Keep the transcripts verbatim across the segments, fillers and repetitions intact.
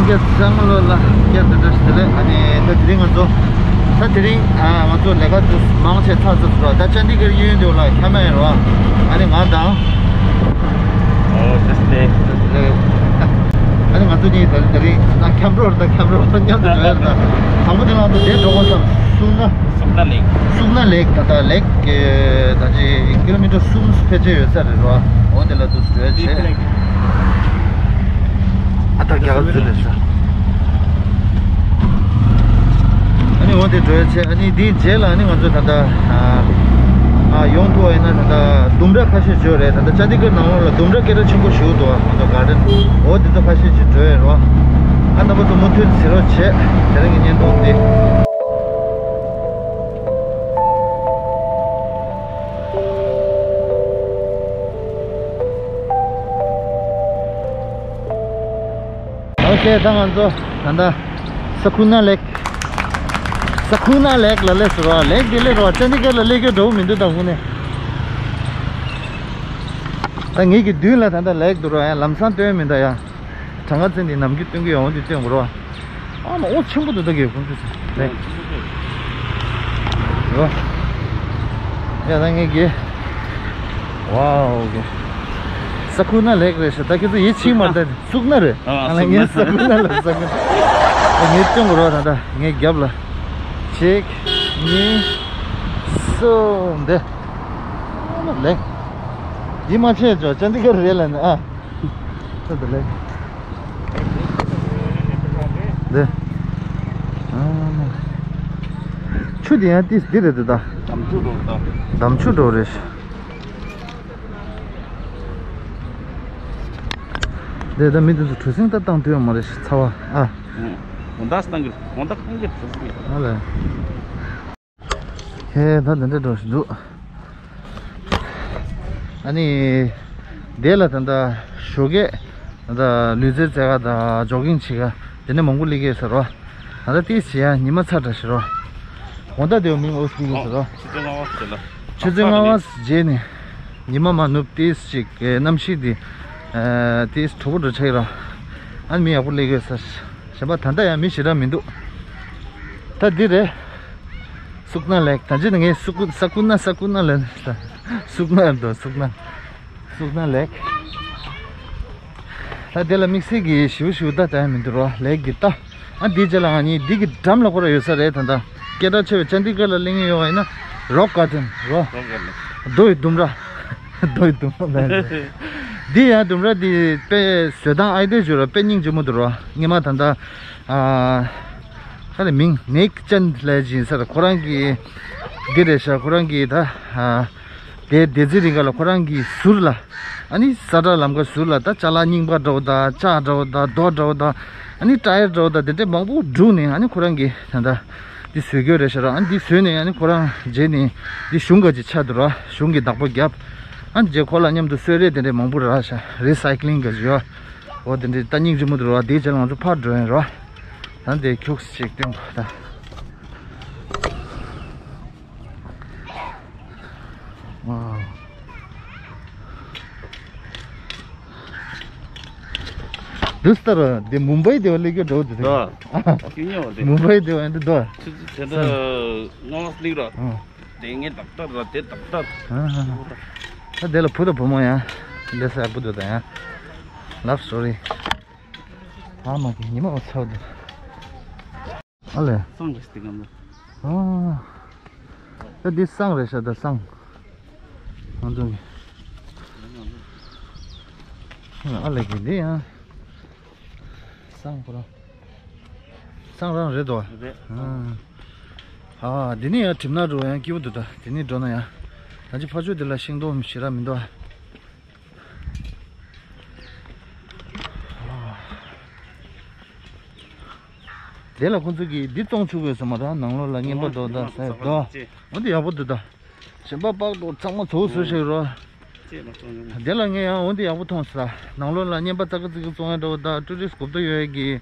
སྐད་གཙང་ལོ་ལ་སྐད་དེ་འདྲ་ཞིག་དེ་ལས། ཨ་ནི་ད་དེ་རིང་ང་ཚོ་ད་དེ་རིང་ཨ་ང་ཚོ་ལས་ཀ་དུ་མང་ཆེ་ཚར་ཚར་ཚར། ད་ཅན་དི་གར་གཡས་གཡོན་དུ་ལ་ཁ་མ་ཡིན་རོ། ཨ་ནི་ང་དང་། ཨོ་ཇེས་ལེ། ཨ་ནི་ང་ཚོ་གཉིས་ད་དེ་རིང་ད་ཁྱམས་རོ་ད་ཁྱམས་རོ་མཉམ་དུ་འགྲོ་ཡ་ད། དང་པོ་དེ་ལ་ང་ཚོ་དེ་འགྲོ་དགོས་བསམ། སུག་ན། སུག་ན་ལེག། སུག་ན་ལེག་ད་ད་ལེག་གི་ད་ཅི་ཀི་ལོ་མི་ཊར་གསུམ་ཕལ་ཆེར་ཡོད་ས་རེད་རོ། འོ་དེ་ལ་དུ་འགྲོ་ཡ་བྱེད། ཨ་ད་རྒྱ་གར་ཚུལ་ལས་ས། ཨ་ནི་འོ་དེ་འགྲོ་ཡ་བྱེད། ཨ་ནི་དེའི་རྗེས་ལ་ཨ་ནི་ང་ཚོ་ད་ལྟ་ཨ་ཡོང་ཐུབ་པ་ཡིན་ན་ད་ལྟ་ལྡུམ་ར་ཁ་ཤས་འབྱོར་རེད། ད་ལྟ་ཅན་དི་གར་ནང་ལོགས་ལ་ལྡུམ་ར་སྐད་གྲགས་ཆེན་པོ་ཞིག་འདུག་ང་ཚོ་གར་ཌེན་འོ་དེ་ཚོ་ཁ་ཤས་ཅིག་འགྲོ་ཡ་རོ། ཨ་རྣམ་པ་ཚོ་མུ་མཐུད་གཟིགས་རོགས་བྱེད། དེ་རིང་གི་བརྙན་ཐུང་འདི། ཨོ་ཁེ། ད་ང་ཚོ་ད་ལྟ་སུག་ན་ལེག། སུག་ན་ལེག་ལ་སླེབས་སོང་ར། ལེག་འདི་སླེབས་ར། ཅན་དི་གར་ལ་སླེབས་རྒྱུ་འདྲ་བོ་མི་འདུག་ད་དངོས་གནས། ད་ངེད་ཀྱི་མདུན་ལ་ད་ལྟ་ལེག་འདུག་ར། ཡང་ལམ་སང་སྟོན་མི་འདུག་ཡ། གྲངས་ཀ་བཙན་དེ་ནམ་རྒྱུན་སྟོན་གྱི་ཡོང་དུས་སྟོན་དགོས་ར། ཨ་མ་ཨོ་ཆེན་པོ་འདུག་ད་གི་ཁོང་ཚོས་ལེག། རོ། ཡ་ད་ངེད་ཀྱི། ཝའོ་གི། སུག་ན་ལེག་རེད་ཤག་ད་ཁྱེད་ཚོ་ཡིད་ཆེས་མ་ད། སུག་ན་རེད། ཨ་ཨ་ལ་ངས་སུག་ན། སུག་ན་ལ་སུག་ན། ངས་སྟོན་དགོས་ར། ད་ད་ངས་རྒྱབ་ལ། གཅིག་གཉིས། གསུམ། འདི་ལེགས། འདི་མ་ཆད་ཅོ་ཅན་དི་གར་རེད་ལ་ནི་ཨ། ད་ད་ལེགས། འདི། ཨ། ཆུ་དེ་ཡང་ཏིས་འདི་རེད་འདུག་ད། འདམ་ཆུ་འགྲོ་ད། འདམ་ཆུ་འགྲོ་རེད། འདི་ད་མི་དེ་ཚོ་གྲུ་གཟིངས་ད་བཏང་ཐུབ་ཡོད་མ་རེད་ཚ་བ་ཨ། ཨུ། གོང་ཐག་བཏང་གི། གོང་ཐག་བཏང་གི་གྲུ་གཟིངས། ཨ་ལས། ཧེ་ད་འདི་འདྲ་འགྲོ་ཞིག་འདུག་ཨ་ནི། དེ་ལ་ད་ལྟ་ཞོགས་ཀས་ད་ལྟ་ལུས་རྩལ་རྩེད་ག་དང་ཇོག་གིང་བྱེད་ག་དེ་འདྲ་མང་པོ་སླེབས་ཀྱི་ཡོད་ས་རེད་བ། ད་ལྟ་ཏིས་བྱེད་ཡ་ཉི་མ་ཚ་དྲགས་ཤག་རེད་བ། དགོང་དག་དེ་བ་མི་ཨོ་སླེབས་ཀྱི་ཡོད་ས་རེད་བ། ཆུ་ཚོད་ལྔ་པ་ཞིག་ལ། ཆུ་ཚོད་ལྔ་པ་རྗེས་ནས་ཉི་མ་མ་ནུབ་ཏིས་ཅིག་གནམ་གཤིས་དེ་ཏིས་དྲོ་པོ་འགྲོ་ཆགས་ཀྱི་རེད་བ། ཨ་ནི་མི་ཡག་པོ་སླེབས་ཀྱི་ཡོད་ས། གཞན་པ་ད་ལྟ་ཡང་མི་ཞེ་དྲག་མི་འདུག་ད་འདི་རེད། སུག་ན་ལེག། ད་ཅི་ནས་ངས་སུག་སུག་ན་སུག་ན་ལེག། སུག་ན་འདུག་སུག་ན། སུག་ན་ལེག། ད་དེ་ལ་དམིགས་བསལ་གྱི་ཞིབ་ཞིབ་ད་ད་ཡང་མི་འདུག་རོ། ལེག་གི་ད། ཨ་འདི་རྗེས་ལ་ང་གཉིས་འདི་གི་འགྲམ་ལ་ཁོ་ར་ཡོད་ས་རེད་ད་ལྟ། སྐད་གྲགས་ཆེ་བའི་ཅན་དི་གར་ལ་གླེང་ཡོད་པ་ཡིན་ན། རོག་གར་ཌེན་རོ། རྡོ་ཡི་ལྡུམ་ར། རྡོ་ཡི་ལྡུམ་ར་མེད། འདི་ཡང་ལྡུམ་ར་འདི་དཔེ་བཟོ་སྟངས་ཨའི་དེ་བཟོ་ར་དཔེ་སྙིང་རྗེ་མོ་འདུག་རོ། སྔོན་མ་ད་ལྟ། ཨ། ག་རེ་མིང་ནེག་ཅན་ལས་སྦྱིན་ས་ར་ཁོ་རང་གི་འདི་རེད་ཤག་ཁོ་རང་གི་ད། ཨ། དེ་སྡེ་ཚན་རིང་ག་ལ་ཁོ་རང་གི་ཟུར་ལ། ཨ་ནི་ས་བཀྲ་ལམ་ཁ་ཟུར་ལ་ད་ཅ་ལག་རྙིང་པ་འདྲ་བོ་དང་ལྕགས་འདྲ་བོ་དང་རྡོ་འདྲ་བོ་དང་། ཨ་ནི་ཊ་ཡར་འདྲ་བོ་དང་དེ་འདྲས་མང་པོ་བསྒྲུགས་ནས་ཨ་ནི་ཁོ་རང་གི་ད་ལྟ་འདི་བཟོས་ཀྱི་ཡོད་རེད་ཤག་ར། ཨ་ནི་འདི་བཟོས་ནས་ཨ་ནི་ཁོ་རང་རྗེས་ནས་འདི་གཞུང་ག་ཅིག་ཆགས་འདུག་ར། གཞུང་གི་བདག་པོ་བརྒྱབ། ཨ་ནི་རྗེས་ཁོ་ལ་མཉམ་དུ་གསོལ་རས་དེ་འདྲས་མང་པོ་རག་ཤག་རི་སའི་ཀི་ལིང་ག་ཅིག་ཡོད། འོ་དེ་འདྲས་ད་སྙིང་རྗེ་མོ་འདུག་ར། དེའི་རྗེས་ལ་ང་ཚོ་ཕར་འགྲོ་ཡིན་ར། ད་འདི་ཁྱུག་ཅིག་སྟོན་དགོས་ད། ཝའོ། འདི་ལྟར་འདི་མུམ་བྷའི་དེ་བ་ལས་ཀྱི་འགྲོ་འདི། ད། ཨ། ཁྱོད་ཉོ་བ་དེ། མུམ་བྷའི་དེ་བ་འདི་དོ། ཆུ་ཚོད་དེ་འདྲ་ལྔ་སླེབས་ར། ཨ། དེ་ངས་ཏག་ཏག་ར་དེ་ཏག་ཏག་ཨ་ཧ་ཧ། ད་དེ་ལ་བུ་དང་བུ་མོ་ཡང་འདི་ས་བུ་དུ་ད་ཡང་ལབ་སོ་རི། ཨ་མ་གི་ཉི་མ་འོ་ཚ་བ་འདུག་ཨ་ལས། སང་རེད་སྟེ་གམ་ལ། ཨ། ད་འདི་སང་རེད་ཤག་ད་སང་། ང་ཚོ་གི། ཨ་ལས་གི་འདི་ཡང་། སང་ཁོ་རང་། སང་རང་རེད་དོ། རེད། ཨ། ཨ་འདི་ནས་ཡང་གྲིབ་ནག་འགྲོ་ཡང་སྐྱིད་པོ་འདུག་ད་དེ་ནས་འགྲོ་ན་ཡང་། ད་ཅི་ཕ་ཆོས་འདི་ལ་ཤིང་སྡོང་ཞེ་དྲག་མི་འདུག་ཨ། དེ་ལ་ཁོང་ཚོ་གིས་འདི་བཙོང་བཅུག་དགོས་སོ་མ་ར། ནང་ལོགས་ལ་རྔན་པ་འདོགས་དང་ཟེར་དོ། འོ་འདི་ཡག་པོ་འདུག་ད། གཞན་པ་པགས་འདོགས་ཚང་མ་ཚོ་བཟོ་ཤེས་རོ། དེ་ལ་ངས་ཡང་འོ་འདི་ཡག་པོ་མཐོང་སོང་ད། ནང་ལོགས་ལ་རྔན་པ་ཙག་གི་ཙིག་གི་བཙོང་ཡ་འདྲ་བོ་ད་ཊུ་རི་སི་གོ་བརྡ་ཡོད་ཡ་གི་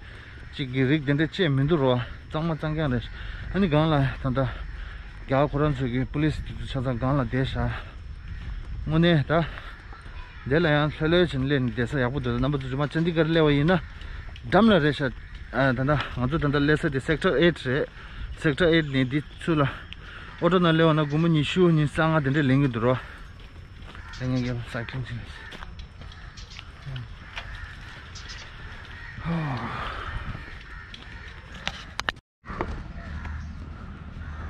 ཅིག་གི་རིགས་དེ་འདྲ་ཅེས་མི་འདུག་རོ། གཙང་མ་གཙང་རྐྱང་རེད། ཨ་ནི་སྒང་ལ་ད་ལྟ་རྒྱ་གར་ཁོ་རང་ཚོ་གི་པུ་ལི་སི་དེ་ཚོ་ཆ་ཚང་སྒང་ལ་བསྡད་ཤག་དངོས་གནས་ད། དེ་ལ་ཡང་ལྷོད་ལྷོད་བྱས་ནས་སླེབས་ནས་བསྡད་ས་ཡག་པོ་འདུག་རྣམ་པ་ཚོ་ཇོ་མ་ཅན་དི་གར་སླེབས་པ་ཡིན་ན། འགྲམ་ལ་རེད་ཤག་ཨ། ད་ལྟ་ང་ཚོ་ད་ལྟ་སླེབས་ས་དེ་Sector eight རེད། Sector eight ནས་འདི་ཚུར་ལ་ཨོ་ཊོ་ནང་སླེབས་པ་ན་སྒོར་མོ་ཉི་ཤུ་ཉི་ཤུ་རྩ་ལྔ་དེ་འདྲས་ལེན་གྱི་འདུག་རོ། ད་ངས་རྒྱབ་ལ་Cycling བྱས་ནས།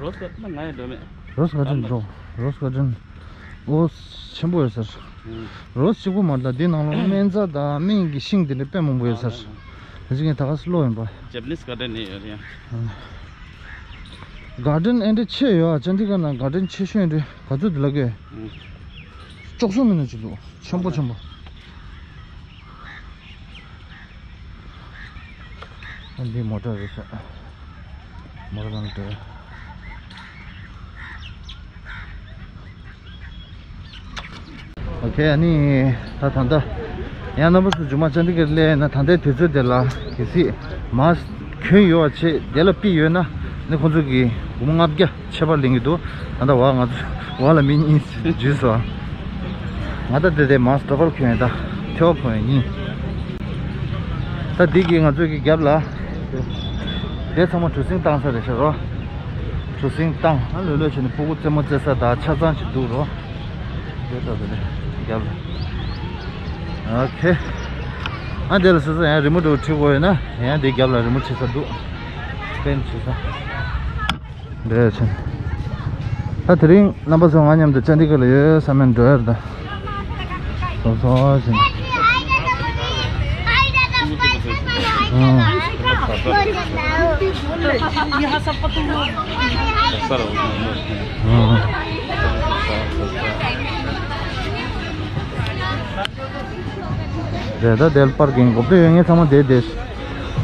Rose Garden ང་ཡང་འགྲོ་མེད། Rose Garden འགྲོ། Rose Garden ཨོ་ཆེན་པོ་ཡོད་ས་རེད། Rose གཅིག་པོ་མ་རེད་ད། འདི་ནང་ལ་སྨན་རྩྭ་དང་སྨན་གྱི་ཤིང་དེ་འདྲ་དཔེ་མང་པོ་ཡོད་ས་རེད། ད་ཅི་ངས་ད་ག་སེ་ལོག་ཡིན་པ། Japanese Garden ནས་ཡོད་རེད་ཡ། Garden ཨེ་འདྲ་ཆེ་ཡོད་ཨ། ཅན་ཌི་གྷར་ནང་Garden ཆེ་ཤོས་ཨེ་འདྲ་ག་ཚོད་འདི་ལ་གོ། ཅོག་ཙེ་མིན་ན་ཅིག་འདུག་ཆེན་པོ་ཆེན་པོ། ཨ་འདི་མོ་ཊ་རེད་ཤག་མོ་ཊ་ནང་འགྲོ། ཨོ་ཁེ། ཨ་ནི་ད་ད་ལྟ་ཡང་རྣམ་པ་ཚོ་མཇུག་མ་ཅན་ཌི་གྷར་སླེབས་ན་ད་ལྟའི་དུས་ཚོད་དེ་ལ་གལ་སྲིད་མཱ་སི་ཀི་གྱོན་ཡོད་པ་བྱས་དེ་ལ་ཕྱིན་ཡོད་ན་ནི་ཁོང་ཚོ་གིས་སྒོར་མོ་ལྔ་བརྒྱ་ཆད་པ་ལེན་གྱི་འདུག་ད་ལྟ་བ་ང་ཚོ་བ་ལ་མི་གཉིས་འཇུས་སོང་། ང་ད་དེ་དེ་མཱ་སི་ཀི་ཌབ་ལ་གྱོན་ཡོད། ད་ཐོད་པ་གྱོན་ཡོད་ཡིན། ད་འདི་གི་ང་ཚོ་གི་རྒྱབ་ལ་དེ་ཚང་མ་གྲུ་གཟིངས་བཏང་ས་རེད་ཤག་རོ། གྲུ་གཟིངས་བཏང་ཨ་ལོས་ལོས་བྱས་ནས་ཕྲུ་གུ་རྩེད་མོ་རྩེ་ས་དང་ཆ་ཚང་ཅིག་འདུག་རོ། དེ་ལྟ་བུ་རེད་རྒྱབ་ལ། ཨོ་ཁེ། ཨ་དེ་ལ་སོ་སོ་ཡང་རི་མོ་འདྲ་བོ་བྲིས་དགོས་ཡོད་ན་ཡང་དེ་རྒྱབ་ལ་རི་མོ་བྲིས་ས་འདུག་པེན་བྲིས་ས། འདྲ་ཆེན། ད་དེ་རིང་རྣམ་པ་ཚོ་ང་མཉམ་དུ་ཅན་ཌི་གྷར་ལ་ཡོད་ས་མེད་འགྲོ་ཡར་ད། སོ་སོ་ཆེན། རེད་ད། དེ་ལ་པར་གིང་གོ་བདེ་ཡོད་ངེས་ཚང་མ་བསྡད་བསྡད།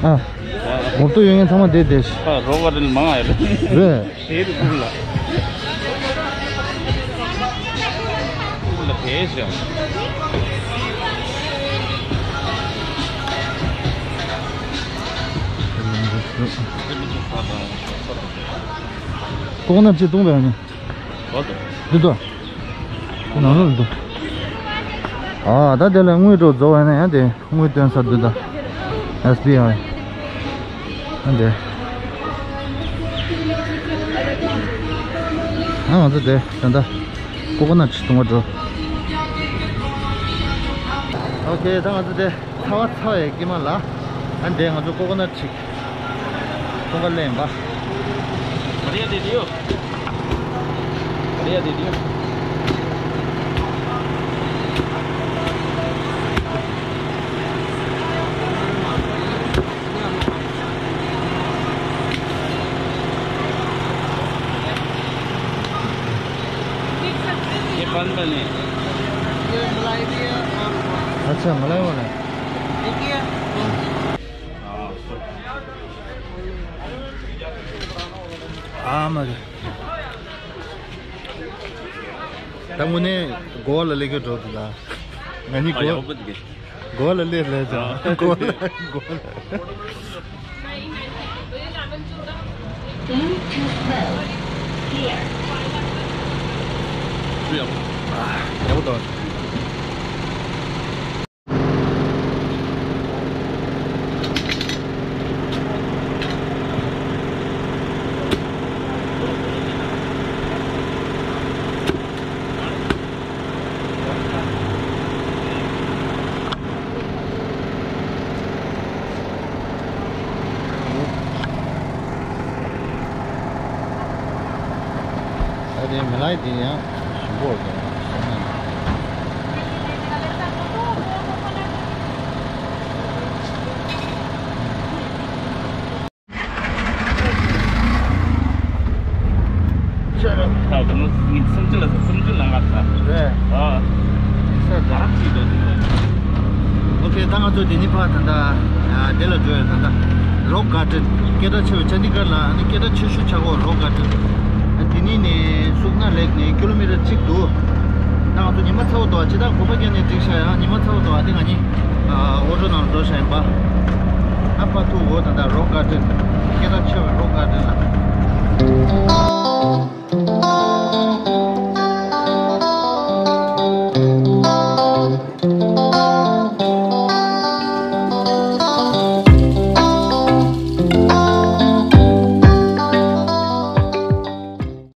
ཨ། གོ་བདེ་ཡོད་ངེས་ཚང་མ་བསྡད་བསྡད། ཨ་རོགས་པ་རེད་མང་ཨེ་རེད། རེད། དེ་རེད་ཀུན་ལ། ཀུན་ལ་བས་ཤག་ཀོ་ཀོ་ནཊ་ཅིག་བཏུང་བས་ནི། འདི་དོ། ནང་ལ་འདུག་ཨ་ད་དེ་ལ་དངུལ་འགྲོ་རྫོགས་པ་ན་ཡང་དེ་དངུལ་སྟོན་ས་འདུག་ད། ཨེས་བི་ཨའི། ཨ་འདི། ཨ་ང་ཚོ་དེ་ད་ལྟ་ཀོ་ཀོ་ནཊ་བཏུང་བ་འགྲོ། ཨོ་ཁེ། ད་ང་ཚོ་དེ། ཚ་བ་ཚ་བའི་དཀྱིལ་མ་ལ། ཨ་འདྲས་ང་ཚོ་ཀོ་ཀོ་ནཊ་ཅིག་འཐུང་ག་སླེབས་ཡིན་པ། Maria de Dios. Maria de Dios. ये बंद बने। ये मलाई भी है और अच्छा, मलाई वाला है। देखिए। ཨ་མ་རེད། ད་དངོས་གནས་གོ་བ་ལ་སླེབས་ཀྱི་འགྲོ་འདུག་ད། ང་གཉིས་གོ་ཨ་ཡག་པོ་འདུག་གོ་བ་ལ་སླེབས་སླེབས་ཙང་གོ་བ་ལ་གོ་བ་ལ། ཚུར་ཡག་པོ། ཨ་ཡག་པོ་འདུག་ཨ་དེ་མི་ལའི་དེ་ཡང་ཞིམ་པོ་རེད། ཨོ་ཁེ། ད་ང་ཚོ་དེ་ནི་ཕར་ད་ལྟ་དེ་ལ་འགྲོ་ཡོད། ད་ལྟ་རོག་གར་ཌེན། སྐད་གྲགས་ཆེ་བའི་ཅན་ཌི་གྷར་ལ་ནི་སྐད་གྲགས་ཆེ་ཤོས་ཆགས་ཀྱི་ཡོད་རོག་གར་ཌེན། དེ་ནི་ནི་སུག་ན་ལེག་ནས་ཀི་ལོ་མི་ཊར་གཅིག་འདུག་ད་ང་ཚོ་ཉི་མ་ཚ་པོ་འདུག་ཇི་ལྟར་དགོན་པ་བརྒྱབ་ནས་འགྲིག་ཤག་ཡང་ཉི་མ་ཚ་པོ་འདུག་ཨ་དེ་ང་གཉིས་ཨོ་ཊོ་ནང་འགྲོ་ཤག་ཡིན་པ། ཨ་ཕ་ཐུག་འོ་ད་ལྟ་རོག་གར་ཌེན། སྐད་གྲགས་ཆེ་བའི་རོག་གར་ཌེན་ལ།